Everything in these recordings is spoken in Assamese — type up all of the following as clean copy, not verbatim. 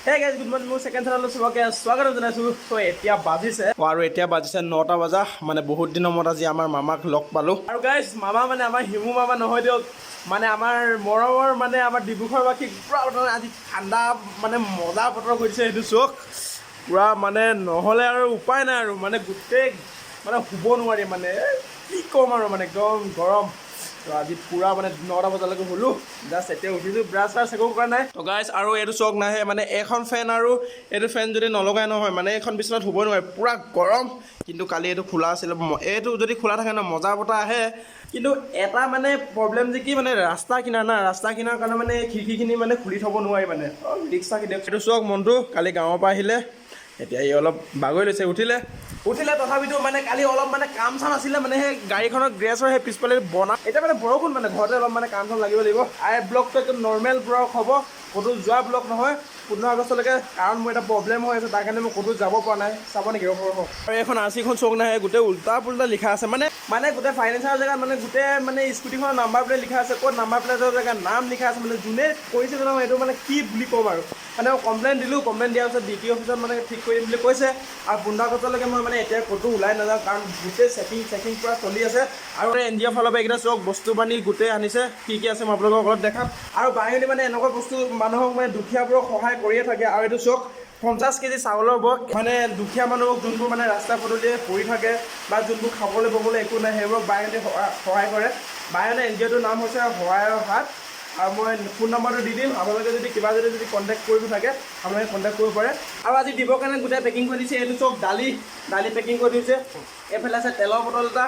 Hey guys, good morning. মোৰ ছেকেণ্ড চেনেলত চবকে স্বাগতম জনাইছোঁ। চ' এতিয়া বাজিছে আৰু এতিয়া বাজিছে 9টা বজা। মানে বহুত দিনৰ মূৰত আজি আমাৰ মামাক লগ পালোঁ। আৰু গাইজ, মামা মানে আমাৰ হিমু মামা নহয় দিয়ক, মানে আমাৰ মৰমৰ, মানে আমাৰ ডিব্ৰুগড়বাসীক পূৰা মানে আজি ঠাণ্ডা, মানে মজা বতৰ কৰিছে। সেইটো চখ পূৰা মানে নহ'লে আৰু উপায় নাই আৰু, মানে গোটেই মানে শুব নোৱাৰি, মানে কি ক'ম আৰু, মানে একদম গৰম। তো আজি পূৰা মানে 9টা বজালৈকে শুলোঁ, জাষ্ট এতিয়া উঠিছোঁ, ব্ৰাছ চাছ একো কৰা নাই। তো গাইজ, আৰু এইটো চক নাহে, মানে এইখন ফেন আৰু এইটো ফেন যদি নলগাই নহয়, মানে এইখন বিচনাত শুবই নোৱাৰে, পূৰা গৰম। কিন্তু কালি এইটো খোলা আছিলে, এইটো যদি খোলা থাকে ন, মজা বতাহ আহে। কিন্তু এটা মানে প্ৰব্লেম যে কি, মানে ৰাস্তা কিনাৰ না, ৰাস্তা কিনাৰ কাৰণে মানে এই খিৰিকীখিনি মানে খুলি থ'ব নোৱাৰি, মানে অলপ ৰিক্স থাকে দিয়ক। এইটো চাওক, মনটো কালি গাঁৱৰ পৰা আহিলে, এতিয়া ই অলপ বাগৰি লৈছে, উঠিলে উঠিলে। তথাপিতো মানে কালি অলপ মানে কাম চাম আছিলে, মানে সেই গাড়ীখনৰ গ্ৰেছৰ সেই পিছফালে বনা। এতিয়া মানে বৰষুণ, মানে ঘৰতে অলপ মানে কাম চাম লাগিব লাগিব। আৰু এই ব্লগটো একদম নৰ্মেল ব্লগ হ'ব, ক'তো যোৱা ব্লগ নহয় 15 আগষ্টলৈকে, কাৰণ মোৰ এটা প্ৰব্লেম হৈ আছে, তাৰ কাৰণে মই ক'তো যাব পৰা নাই। চাব নেকি? ৰ'ব ৰ'ব। আৰু এইখন আৰ চিখন চক নাহে, গোটেই উল্টা পুল্টা লিখা আছে, মানে মানে গোটেই ফাইনেন্সৰ জেগাত, মানে গোটেই মানে স্কুটিখনৰ নাম্বাৰ প্লেট লিখা আছে, ক'ত নাম্বাৰ প্লেটৰ জেগাত নাম লিখা আছে। মানে যোনে কৰিছে নহয়, এইটো মানে কি বুলি ক'ম আৰু। মানে মই কমপ্লেইন দিলোঁ, কমপ্লেইন দিয়াৰ পিছত ডি টি অফিচত মানে ঠিক কৰিম বুলি কৈছে। আৰু 15 আগষ্টলৈকে মই মানে এতিয়া ক'তো ওলাই নাযাওঁ, কাৰণ গোটেই চেকিং চেকিং পূৰা চলি আছে। আৰু এন জি অ'ৰ ফালৰ পৰা এইকেইটা চব বস্তু পানী গোটেই আনিছে, কি কি আছে মই আপোনালোকক অলপ দেখাম। আৰু বাহিনী মানে এনেকুৱা বস্তু মানুহক, মানে দুখীয়াবোৰক সহায় কৰিয়ে থাকে। আৰু এইটো চাওক, 50 কেজি চাউলৰ বক, মানে দুখীয়া মানুহক, যোনবোৰ মানে ৰাস্তা পদূলিয়ে পৰি থাকে বা যোনবোৰ খাবলৈ ববলৈ একো নাই, সেইবোৰক বাহিনী সহায় কৰে। বাহিনী এন জি অ'টোৰ নাম হৈছে সহায়ৰ হাত। আৰু মই ফোন নম্বৰটো দি দিম, আপোনালোকে যদি কিবা যদি যদি কণ্টেক্ট কৰিব থাকে, আপোনালোকে কণ্টেক্ট কৰিব পাৰে। আৰু আজি দিবৰ কাৰণে গোটেই পেকিং কৰি দিছে। এইটো চাওক, দালি দালি পেকিং কৰি দিছে। এইফালে আছে তেলৰ বটল এটা,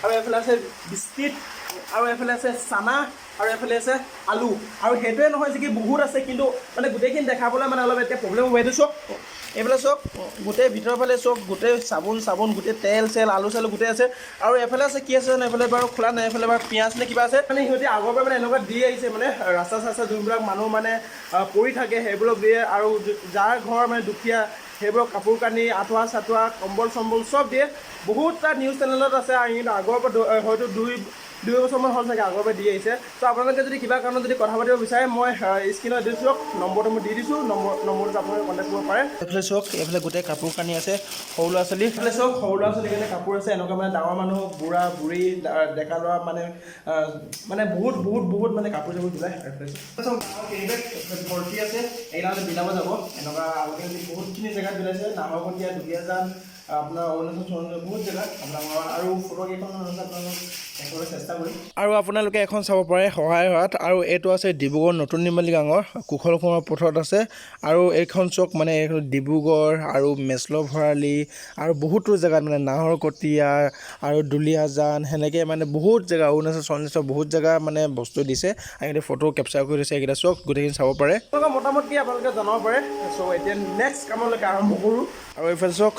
আৰু এইফালে আছে বিস্কিট, আৰু এইফালে আছে চানা, আৰু এইফালে আছে আলু। আৰু সেইটোৱে নহয় যে কি বহুত আছে, কিন্তু মানে গোটেইখিনি দেখাবলৈ মানে অলপ এতিয়া প্ৰব্লেম হ'ব। এইটো চাওক, এইফালে চাওক, গোটেই ভিতৰৰ ফালে চাওক, গোটেই চাবোন চাবোন, গোটেই তেল চেল, আলু চালু গোটেই আছে। আৰু এইফালে আছে, কি আছে জানো? এইফালে বাৰু খোলা নাই, এইফালে বাৰু পিঁয়াজ নে কিবা আছে। মানে সিহঁতি আগৰ পৰা মানে এনেকুৱা দি আহিছে, মানে ৰাস্তা চাস্তা যোনবিলাক মানুহ মানে পৰি থাকে, সেইবোৰক দিয়ে। আৰু যাৰ ঘৰ মানে দুখীয়া, সেইবোৰক কাপোৰ কানি, আঁঠুৱা চাঠুৱা, কম্বল চম্বল চব দিয়ে। বহুতটা নিউজ চেনেলত আছে। আৰু কিন্তু আগৰ পৰা হয়তো দুই দুই বছৰমান হ'ল চাগে, আগৰ পৰা দি আহিছে। ত' আপোনালোকে যদি কিবা কাৰণত যদি কথা পাতিব বিচাৰে, মই স্ক্ৰীণত দিছোঁ, নম্বৰটো মই দি দিছোঁ, নম্বৰটোত আপোনালোকে কণ্টেক্ট কৰিব পাৰে। এইফালে চাওক, এইফালে গোটেই কাপোৰ কানি আছে সৰু ল'ৰা ছোৱালী। এইফালে চাওক, সৰু ল'ৰা ছোৱালীৰ কাৰণে কাপোৰ আছে। এনেকুৱা মানে ডাঙৰ মানুহ, বুঢ়া বুঢ়ী, ডেকা ল'ৰা, মানে মানে বহুত বহুত বহুত মানে কাপোৰ চাপোৰ ওলায়। আৰু এইফালে চাওক, কেৰিবেগ ভৰ্তি আছে, এইকেইটা মানে বিলাব যাব। এনেকুৱা আগতে বহুতখিনি জেগাত বিলাইছে, নাহৰকটীয়া, দুলীয়াজান, আপোনাৰ অৰুণাচল চৰুণাচল বহুত জেগাত আপোনাৰ। আৰু ফটো কেইখনমান আছে, আপোনালোকক দেখাবলৈ চেষ্টা কৰিম। আৰু আপোনালোকে এখন চাব পাৰে সহায় হাত। আৰু এইটো আছে ডিব্ৰুগড় নতুন নিৰ্মালী গাঁৱৰ কুশল কুমাৰ পথত আছে। আৰু এইখন চক, মানে এইখন ডিব্ৰুগড় আৰু মেছল ভৰালি আৰু বহুতো জেগাত, মানে নাহৰকটীয়া আৰু দুলীয়াজান, সেনেকৈ মানে বহুত জেগা, অৰুণাচল চৰুণাচল বহুত জেগা মানে বস্তু দিছে। আৰু সিহঁতে ফটো কেপচাৰ কৰি দিছে। এইকেইটা চক গোটেইখিনি চাব পাৰে। আপোনালোকৰ মতামত কি আপোনালোকে জনাব পাৰে। চ' এতিয়া নেক্সট কামলৈকে আৰম্ভ কৰোঁ। আৰু এইফালে চাওক,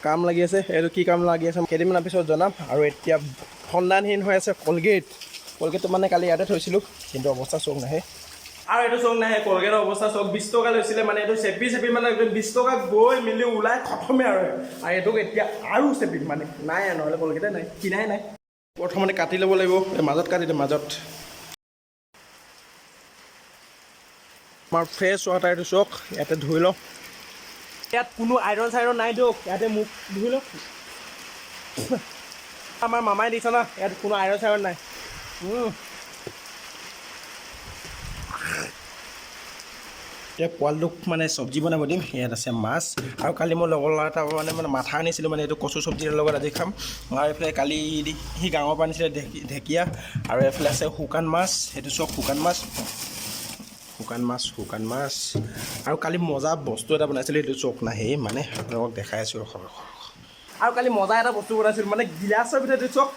কাম লাগি আছে। এইটো কি কাম লাগি আছে কেইদিনমানৰ পিছত জনাম। আৰু এতিয়া সন্ধানহীন হৈ আছে কলগেট। কলগেটটো মানে কালি ইয়াতে থৈছিলোঁ, কিন্তু অৱস্থা চোক নাহে। আৰু এইটো চোক নাহে, কলগেটৰ অৱস্থা চাওক। 20 টকা লৈছিলে, মানে এইটো চেপি চেপি মানে একদম 20 টকা গৈ মেলি ওলাই খতমে। আৰু আৰু এইটোক এতিয়া আৰু চেপিম, মানে নাই আৰু, নহ'লে কলগেটে নাই, কিনাই নাই। প্ৰথমতে কাটি ল'ব লাগিব, এই মাজত কাটি দে, মাজত। আমাৰ ফ্ৰেছ ৱাটাৰ, এইটো চাওক, ইয়াতে ধুই লওঁ। ইয়াত কোনো আইৰণ চাইৰণ নাই দিয়ক, ইয়াতে মুখ ধুই লওক। আমাৰ মামাই দিছে না, ইয়াত কোনো আইৰণ চাইৰণ নাই। এতিয়া পোৱালিটোক মানে চব্জি বনাব দিম। ইয়াত আছে মাছ। আৰু কালি মই লগৰ ল'ৰা এটা মানে মানে মাথা আনিছিলোঁ, মানে এইটো কচু চব্জিৰ লগত আজি খাম। আৰু এইফালে কালি সি গাঁৱৰ পৰা আনিছিলে ঢেকীয়া। আৰু এইফালে আছে শুকান মাছ, সেইটো চব শুকান মাছ, শুকান মাছ, শুকান মাছ। আৰু কালি মজা বস্তু এটা বনাইছিলোঁ, সেইটো চক নাহেই, মানে আপোনালোকক দেখাই আছোঁ, ৰখক ৰখক। আৰু কালি মজা এটা বস্তু বনাইছিলোঁ, মানে গিলাচৰ ভিতৰত, এইটো চাওক,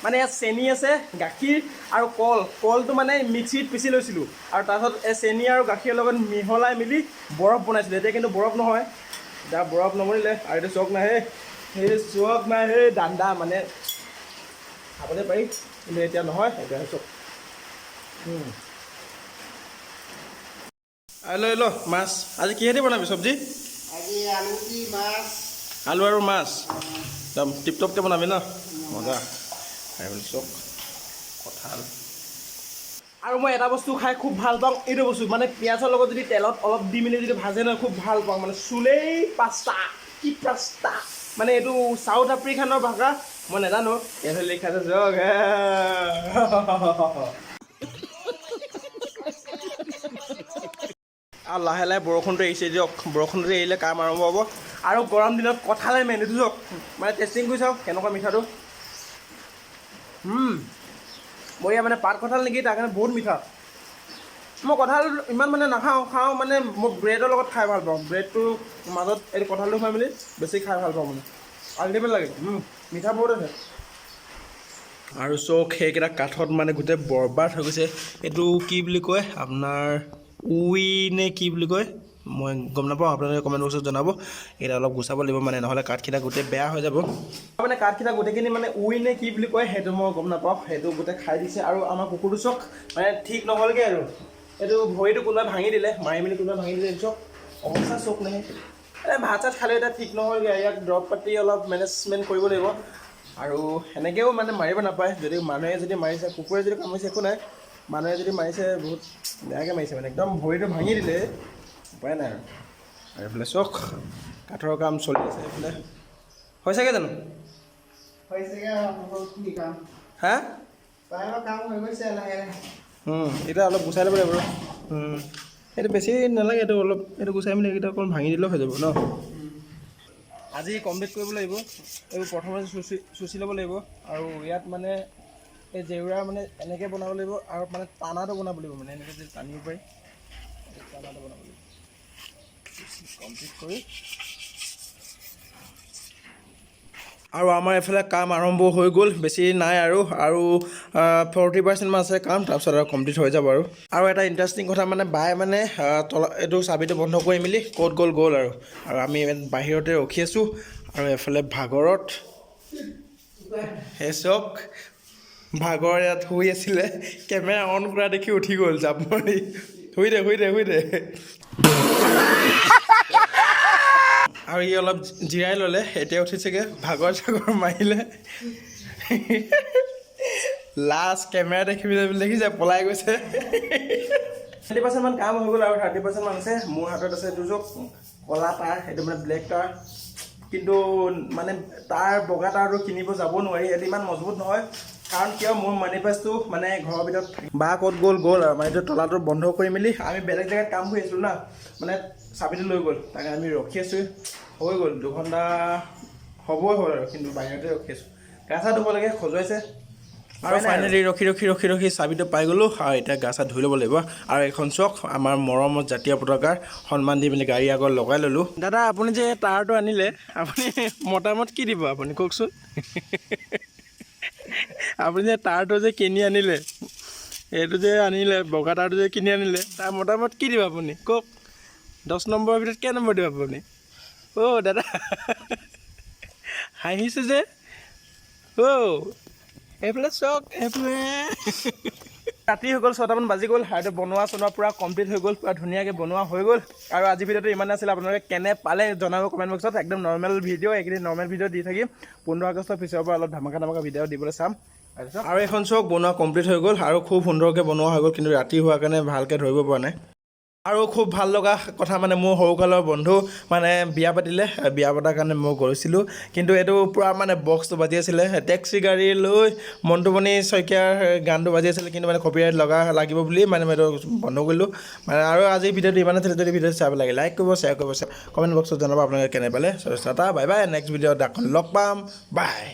মানে ইয়াত চেনি আছে, গাখীৰ আৰু কল। কলটো মানে মিক্সিত পিচি লৈছিলোঁ আৰু তাৰপিছত এই চেনি আৰু গাখীৰৰ লগত মিহলাই মিলি বৰফ বনাইছিলোঁ। এতিয়া কিন্তু বৰফ নহয়, এতিয়া বৰফ নবনিলে। আৰু এইটো চক নাহে, সেই চক নাই, সেই দান্দা, মানে খাবলৈ পাৰি, কিন্তু এতিয়া নহয়। এতিয়া চক। আৰু লৈ ল মাছ। আজি কিহেদি বনাবি চব্জি? আজি আলু দি মাছ। আলু আৰু মাছ একদম টিপ টপকৈ বনাবি ন? মজা। আৰু চক কঁঠাল। আৰু মই এটা বস্তু খাই খুব ভাল পাওঁ, এইটো বস্তু মানে পিঁয়াজৰ লগত যদি তেলত অলপ দি মেলি যদি ভাজে নহয়, খুব ভাল পাওঁ। মানে চুলেই পাস্তা কি পাস্তা, মানে এইটো চাউথ আফ্ৰিকানৰ ভাষা, মই নাজানো। ইয়াতে লিখা আছে চাওক। আৰু লাহে লাহে বৰষুণটো এৰিছে দিয়ক। বৰষুণটো এৰিলে কাম আৰম্ভ হ'ব। আৰু গৰম দিনত কঁঠালে মেইন। এইটো চাওক, মানে টেষ্টিং কৰি চাওক কেনেকুৱা মিঠাটো। বঢ়িয়া, মানে পাত কঁঠাল নেকি, তাৰ কাৰণে বহুত মিঠা। মই কঁঠাল ইমান মানে নাখাওঁ, খাওঁ মানে মই ব্ৰেডৰ লগত খাই ভাল পাওঁ। ব্ৰেডটোৰ মাজত এইটো কঁঠালটো সোমাই মেলি বেছি খাই ভাল পাওঁ, মানে আল্টিমেট লাগে। মিঠা বহুত আছে। আৰু চাওক, সেইকেইটা কাঠত মানে গোটেই বৰবাদ হৈ গৈছে। এইটো কি বুলি কয় আপোনাৰ, উই নে কি বুলি কয় মই গম নাপাওঁ, আপোনালোকে কমেণ্ট বক্সত জনাব। এইকেইটা অলপ গুচাব লাগিব, মানে নহ'লে কাঠকেইটা গোটেই বেয়া হৈ যাব। মানে কাঠকেইটা গোটেইখিনি মানে উই নে কি বুলি কয় সেইটো মই গম নাপাওঁ, সেইটো গোটেই খাই দিছে। আৰু আমাৰ কুকুৰটো চাওক, মানে ঠিক নহ'লগৈ আৰু এইটো ভৰিটো কোনোবাই ভাঙি দিলে, মাৰি মেলি কোনোবাই ভাঙি দিলে। চাওক অৱস্থা চোক নাহে। এই ভাত চাত খালে এতিয়া ঠিক নহ'লগৈ, ইয়াক দৰৱ পাতি অলপ মেনেজমেণ্ট কৰিব লাগিব। আৰু সেনেকৈও মানে মাৰিব নাপায়, যদি মানুহে যদি মাৰিছে, কুকুৰে যদি কামুৰিছে একো নাই, মানুহে যদি মাৰিছে বহুত বেয়াকৈ মাৰিছে, মানে একদম ভৰিটো ভাঙি দিলে, উপায় নাই আৰু। আৰু এইফালে চাওক, কাঠৰ কাম চলি আছে এইফালে। হৈছেগৈ জানো? হৈছেগে আৰু বহুতখিনি কাম। হা? প্ৰায়ভাগ কাম হৈ গৈছে লাহে লাহে। এতিয়া অলপ গুচাই ল'ব লাগিব। এইটো বেছি নালাগে, এইটো অলপ এইটো গুচাই মেলি এইকেইটা অকণ ভাঙি দিলেও হৈ যাব ন। আজি কমপ্লিট কৰিব লাগিব এইবোৰ। প্ৰথমতে চুচি চুচি ল'ব লাগিব আৰু ইয়াত মানে এই জেউৰা মানে এনেকৈ বনাব লাগিব আৰু মানে টানাটো বনাব লাগিব, মানে এনেকৈ যে টানিব পাৰি, এই টানাটো বনাব লাগিব। কমপ্লিট কৰি আৰু আমাৰ এইফালে কাম আৰম্ভ হৈ গ'ল, বেছি নাই আৰু আৰু 40%মান আছে কাম, তাৰপিছত আৰু কমপ্লিট হৈ যাব। আৰু আৰু এটা ইণ্টাৰেষ্টিং কথা, মানে বায়ে মানে তলা এইটো চাবিটো বন্ধ কৰি মেলি ক'ত গ'ল গ'ল আৰু আৰু আমি ইয়াত বাহিৰতে ৰখি আছোঁ। আৰু এফালে ভাগৰত সেই চাওক, ভাগৰ ইয়াত শুই আছিলে, কেমেৰা অন কৰা দেখি উঠি গ'ল জাপ মাৰি। শুই দে, শুই দে, শুই দে। আৰু ই অলপ জিৰাই ল'লে, এতিয়া উঠিছেগৈ, ভাগৰ চাগৰ মাৰিলে। লাষ্ট কেমেৰা দেখি পেলাই দেখিছে পলাই গৈছে। 30%মান কাম হৈ গ'ল আৰু 30%মান আছে। মোৰ হাতত আছে দুযোৰ ক'লা তাঁৰ, সেইটো মানে ব্লেক তাঁৰ, কিন্তু মানে তাৰ বগা তাঁৰটো কিনিব যাব নোৱাৰি, এইটো ইমান মজবুত নহয়। কাৰণ কিয়, মোৰ মানি পাৰ্চটো মানে ঘৰৰ ভিতৰত থাকে। বা ক'ত গ'ল গ'ল আৰু, মানে এইটো তলাটো বন্ধ কৰি মেলি আমি বেলেগ জেগাত কাম কৰি আছিলোঁ না, মানে চাবিটো লৈ গ'ল, তাকে আমি ৰখি আছোঁ। হৈ গ'ল 2 ঘণ্টা হ'বই হ'ল আৰু, কিন্তু বাহিৰতে ৰখি আছোঁ। গা চা ধুব লাগে, খজুৱাইছে। আৰু ফাইনেলি ৰখি ৰখি ৰখি ৰখি চাবিটো পাই গ'লোঁ আৰু এতিয়া গা চা ধুই ল'ব লাগিব। আৰু এইখন চাওক, আমাৰ মৰমত জাতীয় পতাকাৰ সন্মান দি মেলি গাড়ী আগত লগাই ল'লোঁ। দাদা, আপুনি যে তাঁৰটো আনিলে, আপুনি মতামত কি দিব আপুনি কওকচোন? আপুনি যে তাঁৰটো যে কিনি আনিলে, এইটো যে আনিলে, বগা তাঁৰটো যে কিনি আনিলে, তাৰ মতামত কি দিব আপুনি কওক? 10 নম্বৰৰ ভিতৰত কেই নম্বৰ দিব আপুনি? অ' দাদা, হাঁহিছে যে। অ' এইফালে চাওক, এইফালে ৰাতি হৈ গ'ল, 6টামান বাজি গ'ল আৰু বনোৱা চনোৱা পূৰা কমপ্লিট হৈ গ'ল, পূৰা ধুনীয়াকৈ বনোৱা হৈ গ'ল। আৰু আজি ভিডিঅ'টো ইমানে আছিলে, আপোনালোকে কেনে পালে জনাব কমেণ্ট বক্সত। একদম নৰ্মেল ভিডিঅ', এইকেইদিন নৰ্মেল ভিডিঅ' দি থাকিম। 15 আগষ্টৰ পিছৰ পৰা অলপ ধামাকা ধামাকা ভিডিঅ' দিবলৈ চাম। তাৰপিছত আৰু এখন চাওক, বনোৱা কমপ্লিট হৈ গ'ল আৰু খুব সুন্দৰকৈ বনোৱা হৈ গ'ল, কিন্তু ৰাতি হোৱাৰ কাৰণে ভালকৈ ধৰিব পৰা নাই। আৰু খুব ভাল লগা কথা, মানে মোৰ সৰুকালৰ বন্ধু মানে বিয়া পাতিলে, বিয়া পতাৰ কাৰণে মই গৈছিলোঁ, কিন্তু এইটো পূৰা মানে বক্সটো বাজি আছিলে, টেক্সি গাড়ী লৈ মণ্টুমণি শইকীয়াৰ গানটো বাজি আছিলে, কিন্তু মানে কপিৰাইট লগা লাগিব বুলি মানে মই এইটো বন্ধ কৰিলোঁ মানে। আৰু আজি ভিডিঅ'টো ইমানে আছিলে। যদি ভিডিঅ'টো চাব লাগে, লাইক কৰিব, শ্বেয়াৰ কৰিব, কমেণ্ট বক্সত জনাব আপোনালোকে কেনে পালে। টাটা, বাই বাই, নেক্সট ভিডিঅ'ত আকৌ লগ পাম, বাই।